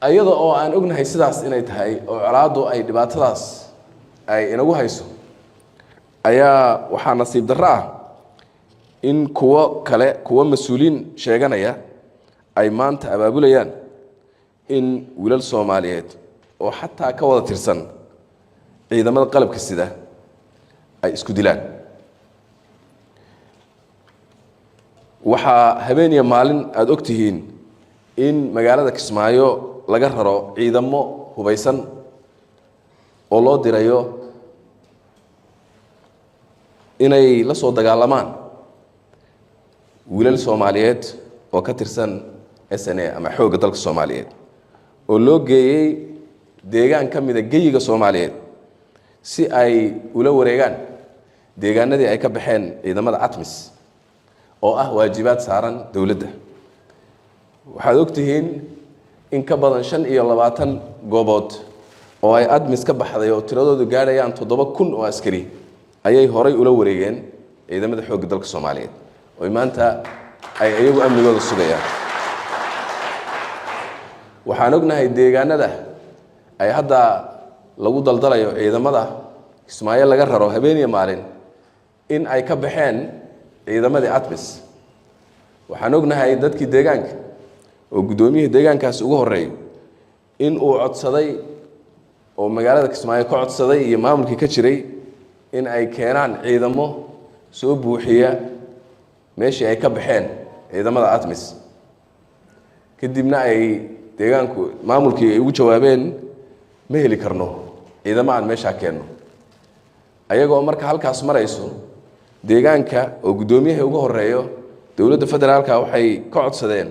Iyada oo aan ognahay sidaas inay tahay oo colaaddu ay dhibaatadaas ay inagu hayso, ayaa waxaa nasiib darro ah in kuwo kale, kuwo mas-uuliin sheeganaya, ay maanta abaabulayaan in wiilal Soomaaliyeed oo xataa ka wada tirsan ciidamada qalabka sida ay isku dilaan. Waxaa habeen iyo maalin aada og tihiin in magaalada Kismaayo laga raro ciidamo hubaysan oo loo dirayo inay la soo dagaalamaan wiilal Soomaaliyeed oo ka tirsan SNA ama Xoogga Dalka Soomaaliyeed, oo loo geeyey deegaan ka mida geyiga Soomaaliyeed si ay ula wareegaan deegaanadii ay ka baxeen ciidamada ATMIS, oo ah waajibaad saaran dowladda. Waxaad og tihiin in ka badan 25 goobood oo ay ATMIS ka baxday, oo tiradoodu gaadhayaan 7000 oo askari, ayay horay ula wareegeen ciidamada Xoogga Dalka Soomaaliyeed, oy maanta ay iyagu amnigooda sugayaan. Waxaan ognahay deegaanada ay hadda lagu daldalayo ciidamada Kismaayo laga raro habeen iyo maalin in ay ka baxeen ciidamadii ATMIS. Waxaan ognahay dadkii deegaanka, oo guddoomiyihii deegaankaasi ugu horeeyo, in uu codsaday oo magaalada Kismaayo ka codsaday iyo maamulkii ka jiray in ay keenaan ciidamo soo buuxiya meeshii ay ka baxeen ciidamada ATMIS. Kadibna ay deegaanku maamulkii ay ugu jawaabeen, "Ma heli karno ciidamo aan meeshaa keenno." Ayagoo marka halkaas marayso deegaanka oo guddoomiyaha ugu horeeyo, dowladda federaalka waxay ka codsadeen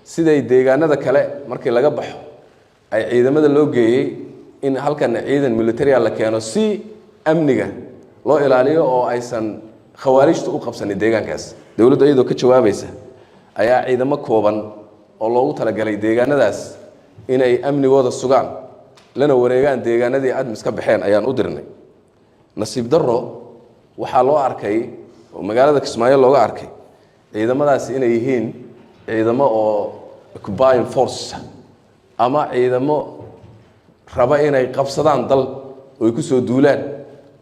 siday deegaanada kale markii laga baxo ay ciidamada loo geeyey in halkan ciidan military ah la keeno, si amniga loo ilaaliyo oo aysan khawaarijtu u qabsanin deegaankaas. Dowladdu iyadoo ka jawaabaysa ayaa ciidamo kooban oo loogu talagalay deegaanadaas inay amnigooda sugaan lana wareegaan deegaanadii ATMIS ka baxeen ayaan u dirnay. Nasiib darro, waxaa loo arkay oo magaalada Kismaayo looga arkay ciidamadaasi inay yihiin ciidamo oo occupying force ama ciidamo raba inay qabsadaan dal oo ay kusoo duulaan,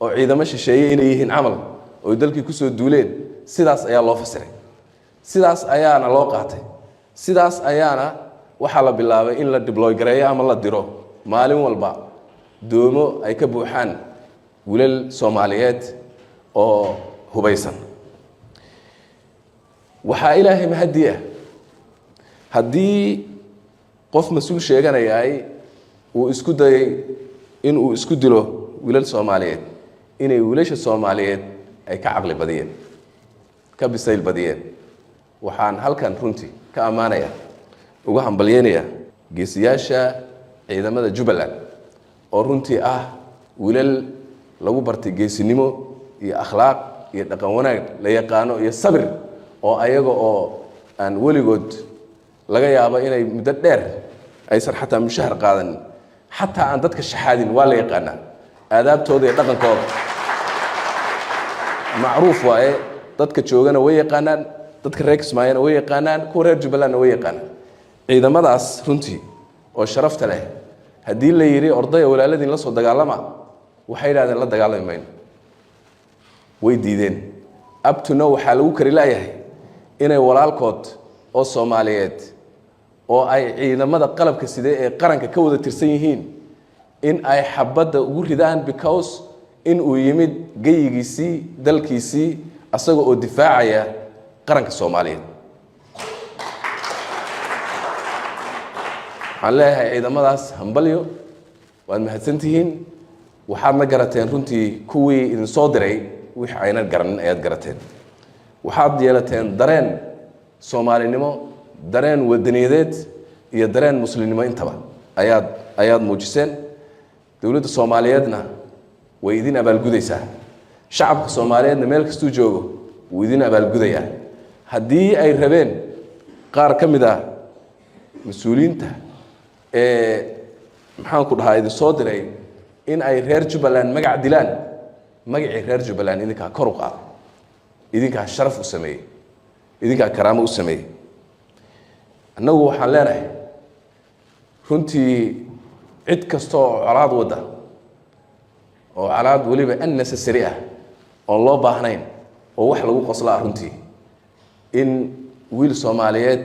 oo ciidamo shisheeye inay yihiin camal oo dalkii kusoo duuleen. Sidaas ayaa loo fasiray, sidaas ayaana loo qaatay, sidaas ayaana waxaa la bilaabay in la deploy gareeyo ama la diro maalin walba doomo ay ka buuxaan wiilal Soomaaliyeed oo hubaysan. Waxaa Ilaahay mahadii ah, haddii qof mas-uul sheeganayaay uu isku dayay in uu isku dilo wiilal Soomaaliyeed, inay wiilasha Soomaaliyeed ay ka caqli badiyeen, ka bisayl badiyeen. Waxaan halkan runtii ka ammaanaya, uga hambalyeynaya geesiyaasha ciidamada Jubbaland, oo runtii ah wiilal lagu bartay geesinimo iyo akhlaaq iyo dhaqan wanaag la yaqaano iyo sabir, oo ayaga oo aan weligood laga yaabo inay muddo dheer aysan xataa mushahar qaadanin, xataa aan dadka shaxaadin. Waa la yaqaanaa aadaabtooda iyo dhaqankooda, macruuf waaye. Dadka joogana way yaqaanaan, dadka reer Kismaayona way yaqaanaan, kuwa reer Jubbalandna way yaqaanaan. Ciidamadaas runtii oo sharafta leh, haddii la yidhi, "Ordaya, walaaladiin la soo dagaalama," waxay yidhahdeen, "La dagaalami mayno." Way diideen. Up to now waxaa lagu kari laayahay inay walaalkood oo Soomaaliyeed oo ay ciidamada qalabka sidee ee qaranka ka wada tirsan yihiin in ay xabadda ugu ridaan, because in uu yimid geyigiisii, dalkiisii, asaga oo difaacaya qaranka Soomaaliyeed. Waxaan leeyahay ciidamadaas hambalyo, waad mahadsantihiin. Waxaadna garateen runtii kuwii idinsoo diray wixii aynan garanin ayaad garateen. Waxaad yeelateen dareen Soomaalinimo, dareen wadaniyadeed iyo dareen muslimnimo intaba ayaad muujiseen. Dowladda Soomaaliyeedna way idin abaalgudaysaa, shacabka Soomaaliyeedna meel kastuu joogo wuu idin abaalgudayaa. Haddii ay rabeen qaar ka mid ah mas-uuliyiinta ee, maxaan ku dhahaa, idin soo diray in ay reer Jubbaland magac dilaan, magacii reer Jubbaland idinkaa kor u qaada, idinkaa sharaf u sameeyey, idinkaa karaamo u sameeyey. Annagu waxaan leenahay Runtii cid kasta oo colaad wadda, oo colaad weliba unnecessary ah, oon loo baahnayn, oo wax lagu qosla ah runtii, in wiil Soomaaliyeed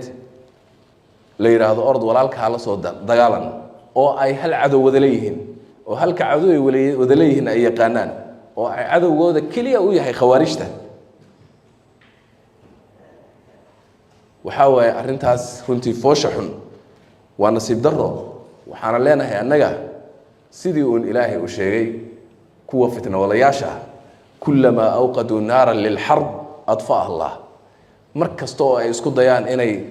la yidhaahdo "Orod, walaalkaa la soo dagaalan," oo ay hal cadow wada leeyihiin, oo halka cadow ay wada leeyihiin ay yaqaanaan, oo ay cadowgooda keliya u yahay Khawaarijta, waxaa waaye arrintaas runtii foosha xun, waa nasiib darro. Waxaana leenahay annaga, sidii uun Ilaahay uu sheegay kuwa fitnawalayaasha ah: "كلما أوقدوا نارا للحرب أطفأها الله." Mar kasta oo ay isku dayaan inay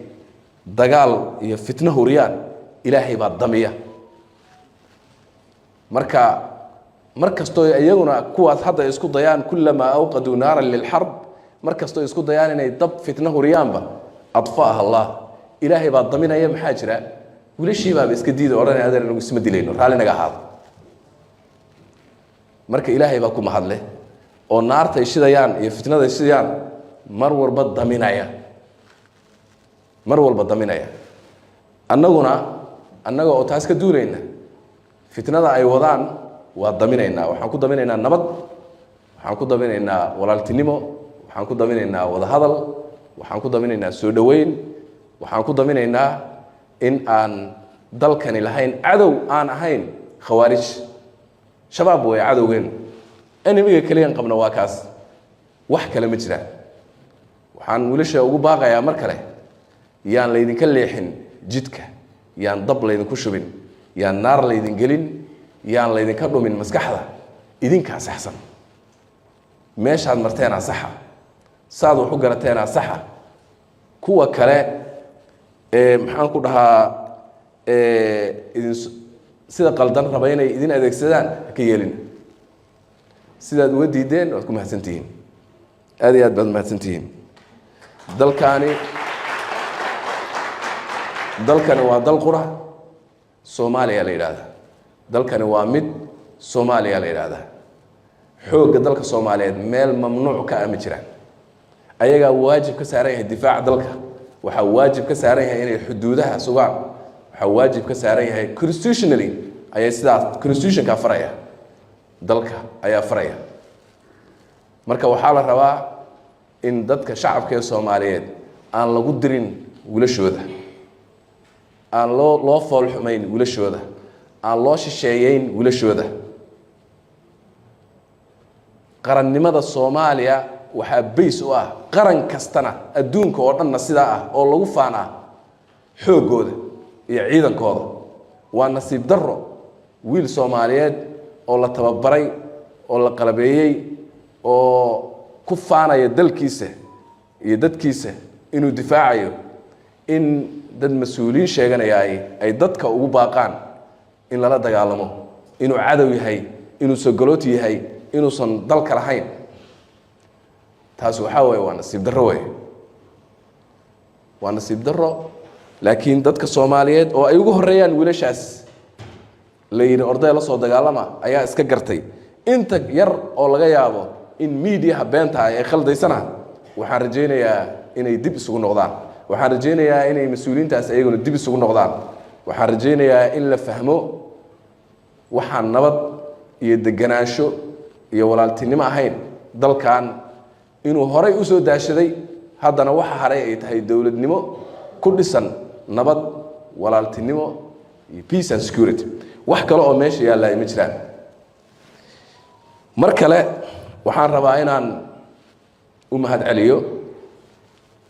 dagaal iyo fitno huriyaan, Ilaahay baa damiya. Marka mar kastoo iyaguna kuwaas hadda isku dayaan, كلما أوقدوا نارا للحرب, mar kastoo isku dayaan inay dab fitno huriyaanba, أطفأها الله, Ilaahay baa daminaya. Maxaa jira? Wiilashii baaba iska diida, odhanaya: "Adeer, nagu isma dilayno, raalli naga ahaado." Marka Ilaahay baa ku mahadle oo naartay shidayaan iyo fitnaday shidayaan mar walba daminaya, mar walba daminaya. Annaguna, annaga oo taas ka duulayna, fitnada ay wadaan waa daminaynaa. Waxaan ku daminaynaa nabad, waxaan ku daminaynaa walaaltinimo, waxaan ku daminaynaa wadahadal, waxaan ku daminaynaa soo dhoweyn, waxaan ku daminaynaa in aan dalkani lahayn cadow aan ahayn Khawaarij. Shabaab way cadowgeen, enemy-ga keliyan qabna waa kaas, wax kale ma jiraan. Waxaan wiilasha ugu baaqayaa mar kale: yaan laydinka leexin jidka, yaan dab laydinku shubin, yaan naar laydin gelin, yaan laydinka dhumin maskaxda. Idinkaa saxsan, meeshaad marteenaa saxa, saad wax u garateenaa saxa. Kuwa kale ee, maxaan ku dhahaa, idin sida qaldan raba inay idin adeegsadaan, ha ka yeelin. Sidaad uga diideen waad ku mahadsantihiin, aad iyo aad baad mahadsantihiin. Dalkani waa dal qura, Soomaaliya la yidhaahda. Dalkani waa mid, Soomaaliya la yidhaahdaa. Xoogga dalka Soomaaliyeed meel mamnuuc ka ah ma jiraan. Ayagaa waajib ka saaran yahay difaaca dalka, waxaa waajib ka saaran yahay inay xuduudaha sugaan, waxaa waajib ka saaran yahay constitutionally ayay sidaas, constitutionkaa faraya, dalka ayaa faraya. Marka waxaa la rabaa in dadka shacabka ee Soomaaliyeed aan lagu dirin wiilashooda, aan loo fool xumayn wiilashooda, aan loo shisheeyeyn wiilashooda. Qarannimada Soomaaliya waxaa base u ah, qaran kastana adduunka oo dhanna sidaa ah oo lagu faanaa, xooggooda iyo ciidankooda. Waa nasiib darro wiil Soomaaliyeed oo la tababaray oo la qalabeeyey oo ku faanaya dalkiisa iyo dadkiisa inuu difaacayo, in dad mas-uuliyiin sheeganaya ay dadka ugu baaqaan in lala dagaalamo, inuu cadow yahay, inuu sogolooti yahay, inuusan dalka lahayn. Taas waxaa weeye waa nasiib darro wey, waa nasiib darro. Laakiin dadka Soomaaliyeed, oo ay ugu horeeyaan wiilashaas la yidhi "Orday, la soo dagaalama," ayaa iska gartay. Inta yar oo laga yaabo in miidiyaha beenta ay khaldaysana, waxaan rajaynayaa inay dib isugu noqdaan. Waxaan rajaynayaa inay mas-uuliyiintaas ayaguna dib isugu noqdaan. Waxaan rajaynayaa in la fahmo waxaan nabad iyo deganaansho iyo walaaltinimo ahayn dalkan inuu horay usoo daashaday, haddana waxa haray ay tahay dowladnimo ku dhisan nabad, walaaltinimo iyo peace and security. Wax kale oo meesha yaalla ma jiraan. Mar kale waxaan rabaa inaan u mahad celiyo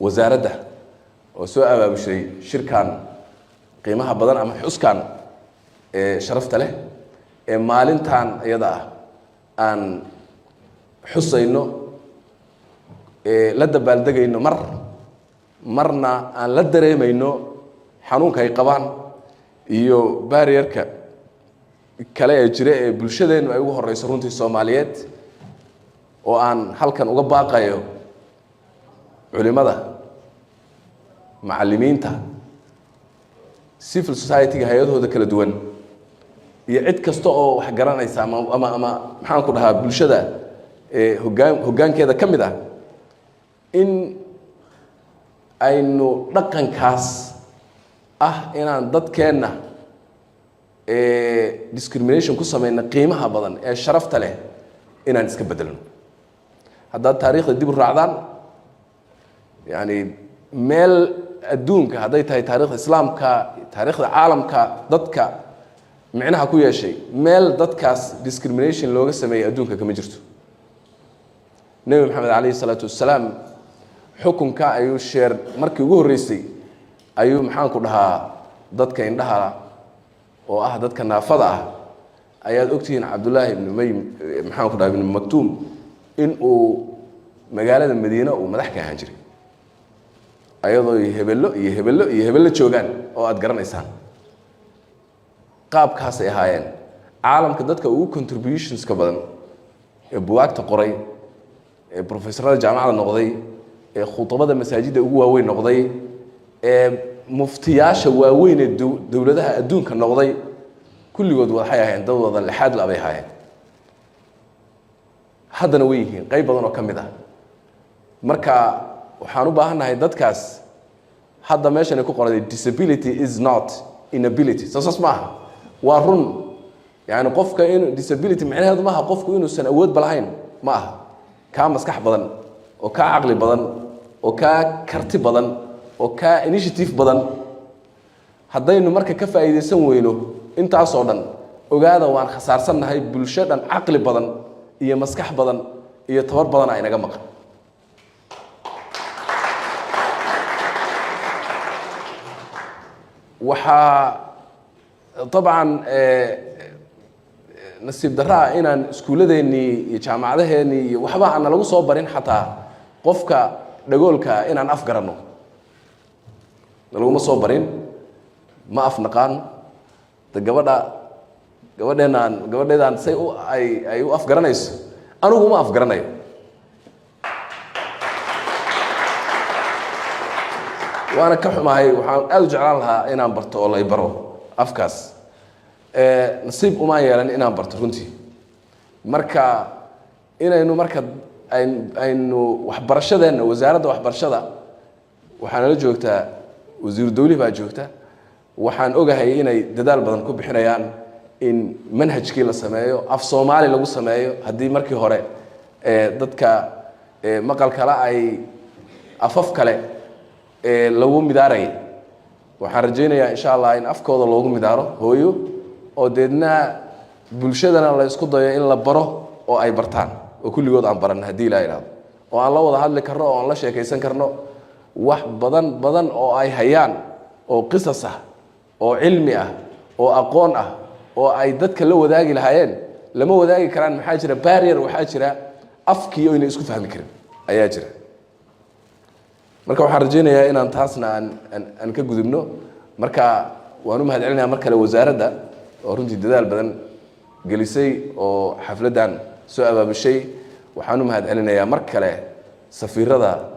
wasaaradda oo soo abaabushay shirkan qiimaha badan ama xuskan ee sharafta leh ee maalintan iyada ah aan xusayno, la dabaaldegayno, marna aan la dareemayno xanuunka ay qabaan iyo barrier-ka kale ee jira ee bulshadeennu ay ugu horeyso runtii Soomaaliyeed, oo aan halkan uga baaqayo culimada, macallimiinta, civil society-ga, hay-adahooda kala duwan iyo cid kasta oo wax garanaysa ama maxaan ku dhahaa, bulshada hoggaankeeda ka mid ah, in aynu dhaqankaas ah inaan dadkeenna Ee discrimination ku sameyna qiimaha badan ee sharafta leh inaan iska bedelno. Haddaad taariikhda dib u raacdaan, yani meel adduunka hadday tahay, taarikhda Islaamka, taariikhda caalamka, dadka micnaha ku yeeshay, meel dadkaas discrimination looga sameeyey adduunka kama jirto. Nebi Maxamed calayhi salaatu wasalaam xukunka ayuu sheer markii ugu horreysay ayuu, maxaan ku dhahaa, dadka indhaha oo ah dadka naafada ah ayaad ogtihiin, Cabdullaahi ibnu may, maxaan ku dhaha, Ibnu Maktuum, in uu magaalada Madiine uu madax ka ahaan jiray, ayadoo hebello iyo hebello iyo hebello joogaan oo aada garanaysaan. Qaabkaasay ahaayeen. Caalamka dadka ugu contributionska badan ee buwaagta qoray, ee professorada jaamacada noqday, ee khutabada masaajidda ugu waaweyn noqday, ee muftiyaasha waaweyn ee dowladaha adduunka noqday, kulligood waxay ahaayeen dad wada lixaad la bay ahaayeen. Haddana way yihiin qayb badan oo ka mid ah. Marka waxaan u baahannahay dadkaas. Hadda meeshan ay ku qoray "Disability is not inability", soo saas ma aha? Waa run. Yani qofka inuu disability micnaheedu maaha qofku inuusan awoodba lahayn, ma aha. Kaa maskax badan oo kaa caqli badan oo kaa karti badan oo kaa initiative badan. Haddaynu marka ka faa'iidaysan weyno intaasoo dhan, ogaada, waan khasaarsannahay. Bulsho dhan caqli badan iyo maskax badan iyo tabar badan a inaga maqan. Waxaa dabcan nasiib darro ah inaan iskuulladeennii iyo jaamacadaheennii iyo waxba aan nalagu soo barin, xataa qofka dhagoolkaa inaan af garanno nalaguma soo barin. Ma af naqaan de. Gabadha, gabadheenaan, gabadheedaan say u ay u afgaranayso, anigu ma afgaranayo. Waana ka xumahay. Waxaan aada u jeclaan lahaa inaan barto oo lay baro afkaas. Nasiib umaan yeelan inaan barto runtii. Marka inaynu marka aynu waxbarashadeenna, wasaaradda waxbarashada waxaa nala joogtaa wasiiru dawlihi baa joogta. Waxaan ogahay inay dadaal badan ku bixinayaan in manhajkii la sameeyo, af Soomaali lagu sameeyo. Haddii markii hore dadka maqal kale ay afaf kale lagu midaarayay, waxaan rajaynayaa insha Allah in afkooda loogu midaaro hooyo, oo deedna bulshadana la isku dayo in la baro oo ay bartaan, oo kulligood aan baran haddii ilaa ihahdo, oo aan la wada hadli karno oo aan la sheekaysan karno. Wax badan badan oo ay hayaan oo qisas ah oo cilmi ah oo aqoon ah oo ay dadka la wadaagi lahaayeen lama wadaagi karaan. Maxaa jira? Barrier waxaa jira afkii oyna isku fahmi karin ayaa jira. Marka waxaan rajaynayaa inaan taasna aan ka gudubno. Marka waan u mahad celinaya mar kale wasaaradda oo runtii dadaal badan gelisay oo xafladdan soo abaabushay. Waxaan u mahad celinayaa mar kale safiirada.